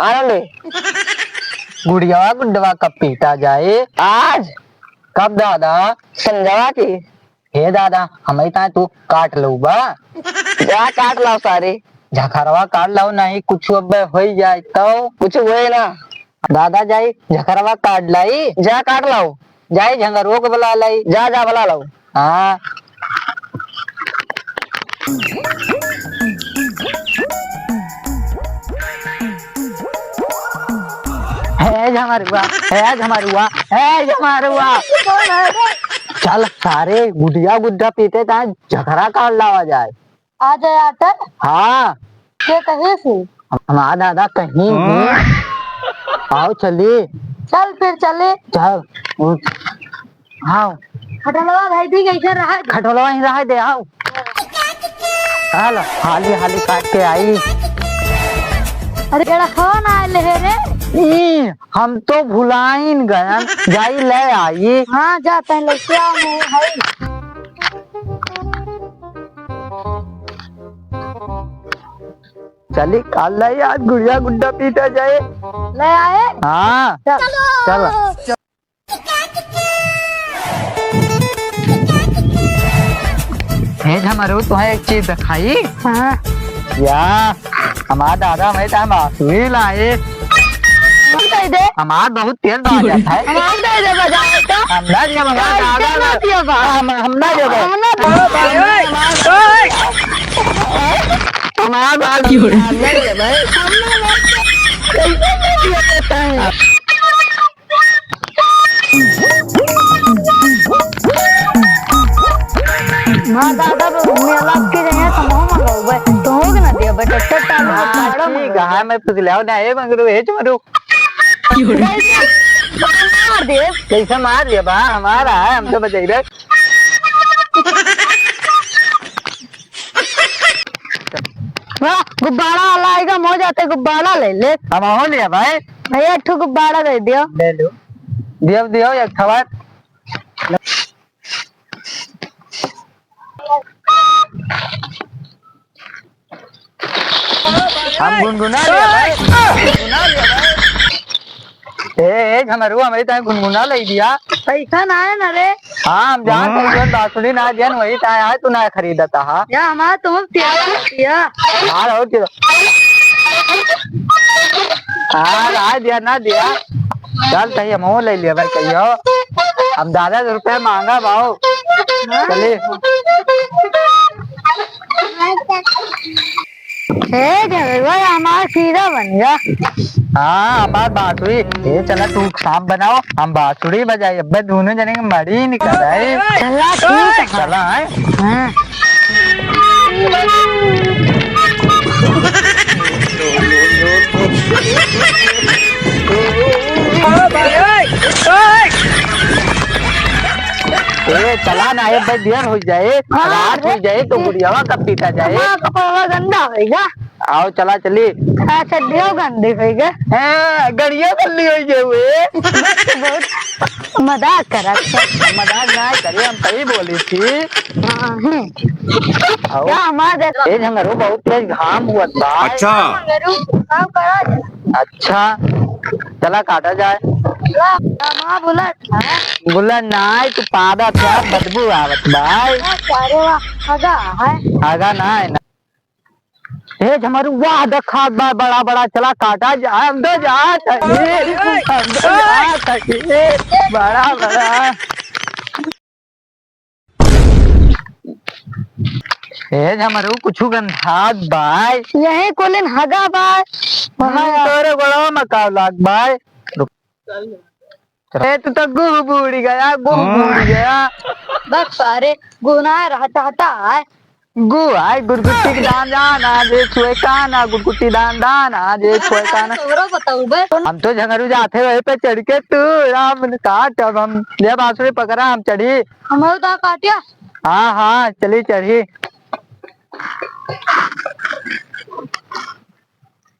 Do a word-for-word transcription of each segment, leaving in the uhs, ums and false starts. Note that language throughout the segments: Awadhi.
आनंद। गुड़िया गुड्डवा कब पीटा जाए? आज। कब दादा? संझवा की। हे दादा, हमई ताए तू काट लऊ बा। जा काट लाओ सारे। झखरवा काट लाओ, नहीं कुछ अब होई जाए तो। कुछ होए ना। दादा जाई झखरवा काट लाई। जा काट लाओ। जाई झंगरुआ के बुला लाई। जा, जा बुला लाओ। हाँ। हे झमरुआ, हे झमरुआ, हे झमरुआ। चल सारे गुड़िया गुड्डा पीटे ताए झखरा काट लावा जाए। आ जाए आटे? हाँ। के कहे से? हमार दादा कहीं भी। आओ चली। चल फिर चले। चल। हाँ। खटोलवा भाई ठीक है, इधर रहा दे। खटोलवा ही रहा दे, आओ। चल, हाली हाली काट के आई। अरे, केड़ा कौन आयल है रे? ई, हम तो भुलाइन गयन, जाई ले आई। हाँ, जा, तैं लेके आओ, मैं है। चली, काल लाई, आज गुड़िया गुड्डा पीटा जाए। ले आए? हाँ। चल। चल। हे झमरू, तुहें एक चीज दिखाई? हाँ। या, हमार दादा हमें ताए बांसुरी लाए। हम दे दे। हमार बहुत तेज बाजत है। हम दे दे बजाए तो। हम ना दिया, हमार दादा ना दिया बा। हम, हम ना दिया बा। हम ना दिया बा। हमार बात हम ना दिया बा। हम ना दिया बा। कैसे नहीं दिया देता है? हाँ, दादा, मेला के जइया समूह मंगाऊ बे, तो हो ना दिया बे, ट्रैक्टर चालू है, हाँ, पहाड़ों ठीक है, हाँ, मैं पूछ लिया ना, ए मंगरू, हे चमरू। मार दे। कैसे मार दिया बा? हमारा है, हम तो बचाई रहे। वाह, गुब्बारा वाला आएगा, मौज आते, गुब्बारा ले ले। हम हो लिया भाई। भैया, एक ठो गुब्बारा दे दियो। ले लो। दियो, दियो, एक ठो बात। हम गुनगुना लिया भाई, गुनगुना लिया भाई। ए, ए, झमरू, हमरे ताए गुनगुना लई दिया। पैसा ना है ना रे। हाँ, हम जानत हई, जौन बांसुरी ना दियन, वही ताए आए, तू ना खरीदत हा। या हमार तो हम प्यार किया। हाँ, और क्या? हाँ, ना दिया, ना दिया। चल, तही हमहू लई लिया भाई, कहियो। हम दादा से रुपया मांगा बाऊ। चली। हे झगड़ुआ, हमार खीरा बन जा। हाँ, हमार बांसुरी। ए, चला तू सांप बनाओ, हम बांसुरी बजाई। अब्बे दोनों जने के मड़ी निकल आए। चला, ठीक है। चला, आए। हाँ। ए, चला ना, ए, भाई, देर हो जाए, हाँ, रात हो जाए, तो गुड़ियावा कब पीटा जाए? हाँ, कपड़वा गंदा होइगा। आओ, चला, चली। अच्छा, देव गंदी होइगा। हाँ, गड़िया गंदी होइगा हुए। बहुत मजाक करत है। हम मजाक ना करे, हम सही बोली थी। हाँ, हम्म। आओ। क्या हमारे ए, झंगरू, बहुत तेज घाम हुआ बा। अच्छा। झंगरू, काम करा दे। अच्छा, चला काटा जाए। ला, मा बुला था। बुला नाई, तू पादा था, बदबू आवत बा। अरे वाह, हगा है। हगा ना है ना। ए झमरू, वाह, देखा बा, बड़ा बड़ा, चला काटा जाए, हम तो जात है, हम तो जात है, बड़ा बड़ा। ए झमरू, कुछु गंधात बाय। यही कोलिन हगा बाय। हम्म, तोरे गोड़वा में का लाग बाय। रुक। ए, तू तो गुह बूड़ी गया, गुह बूड़ी गया। बस सारे गुनाह रहता हता है। गु आय गुरगुट्टी के दान दान, आज ये छुए काना, गुरगुट्टी दान दान, आज ये छुए काना। तोरो बताऊ बे। हम तो झंगरू जाते वहीं पे चढ़ के तू राम काट, अब हम ले बांसुरी पकड़ा, हम चढ़ी। हम तो काटिया। हाँ, हाँ, चली चढ़ी।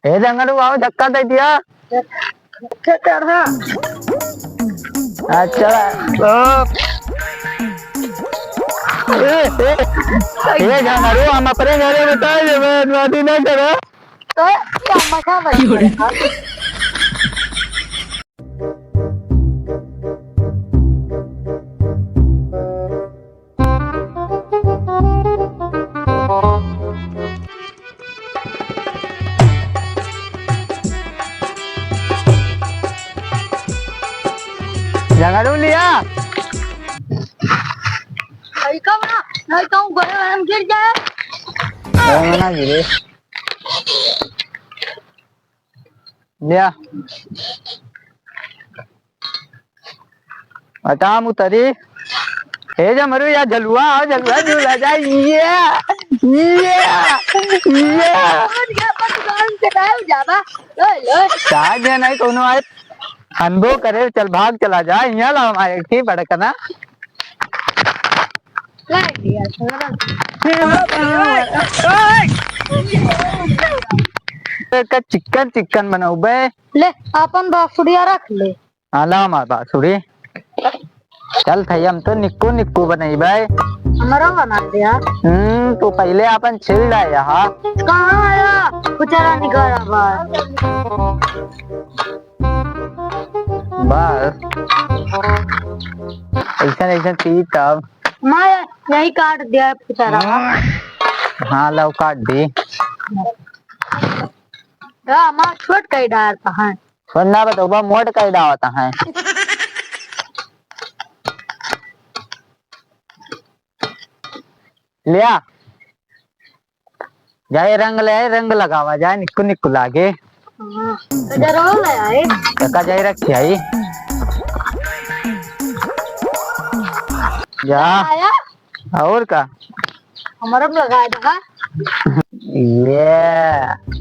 ए झंगरू आओ, धक्का दे दिया। अच्छा, चढ़ा। अच्छा, ओ। ए, ए, ए झंगरू, हम अपने घरे बता देबे, अनुमति ना करो। तो ये अम्मा का बनी? लइका बा, नहीं तो गोड़े में गिर जाए। गोड़े में ना गिरे। लिया। बताम उतरी। हे जमरू या झलुआ, आओ झलुआ झूला जाए। ये, ये, ये। और क्या अपन गाँव से गायब जाबा? लो, लो। का जे नहीं कोनो आए, हनबो करे, चल भाग चला जा, यहाँ लाओ हमारे एक ठी बड़कना। लाइ दिया, थोड़ा। का चिकन चिकन बनौबे। ले, अपन बाँसुरिया रख ले। हाँ, ला हमार बाँसुरी। चल थई, हम तो निक्कू निक्कू बनइबे। हमरो बना दे यार। हम्म, तू पहिले अपन छील डाय यहाँ। कहाँ आया? बेचारा निकाला बाहर। बस। ऐसन, ऐसन चीज तब। मैं यही काट दिया है बेचारा। हाँ, लाओ काट दी। हाँ, मैं छोट कई डालता है। छोट ना बतौबा, मोट कई डालता है। लिया। जाए रंग ले आए, रंग लगावा जाए, निक्कू निक्कू लागे। हाँ, तो जरूर ले आए। काका जाए रखी आई। जा। आया? और का? हमारा भी लगा दे, हाँ? ये।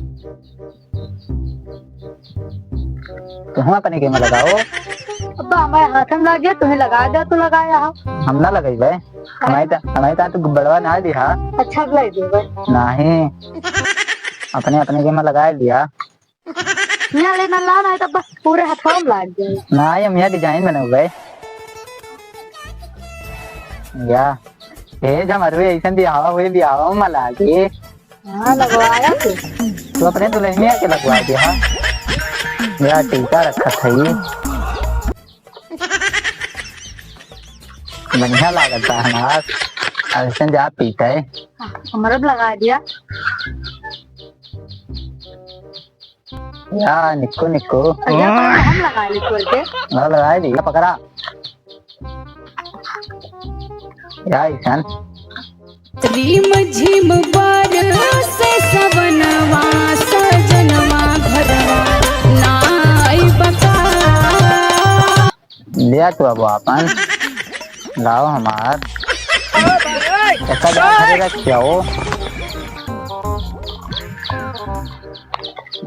तुम अपने के में लगाओ। अब तो हमारे हाथ में लग गया, तुम्हें लगा दे तो लगाया हो। हम ना लगाई भाई। हमारे ता, हमारे ता तो बड़वा ना दिया। अच्छा लगाई दे भाई। नहीं। अपने, अपने के में लगा लिया। यहाँ लेना लाना है तो बस पूरे हाथों में लग जाए। नहीं, हम यहाँ design बने हुए। या। ए, जब अरवे ऐसन दिया हुआ, वही दिया हुआ, मला के। हाँ, लगवाया तू। तू अपने दुल्हनिया के लगवा दे, हाँ। या टीका रखा था ये। बढ़िया लागत बा हमार। ऐसन जा पीटे। हमरो भी लगा दिया। या निक्कू निक्कू। भैया, तो हम लगा ली खोल के। हाँ, लगा दी। पकड़ा। या ईशान। रिम झिम बरसे सवनवा, सजनवा घरवा ना अइबा का। लिया तू अब आपन। लाओ हमार। एका जा घरे रख के आओ।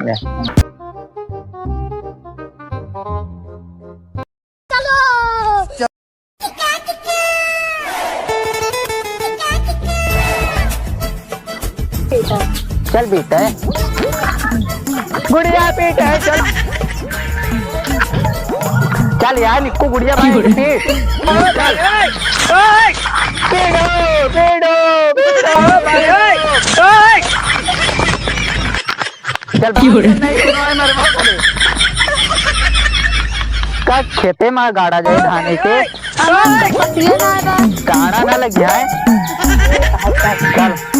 ले। चल पीटे। गुड़िया पीटे, चल। चल यार, निक्कू गुड़िया भाई की पीट। चल। पीटो, पीटो, पीटो। चल, क्यों रे? नहीं, नहीं, मर, मर, मर। का खेते में गाड़ा जाए धाने के? अरे, पतिये ना बा। गाड़ा ना लग जाए। चल।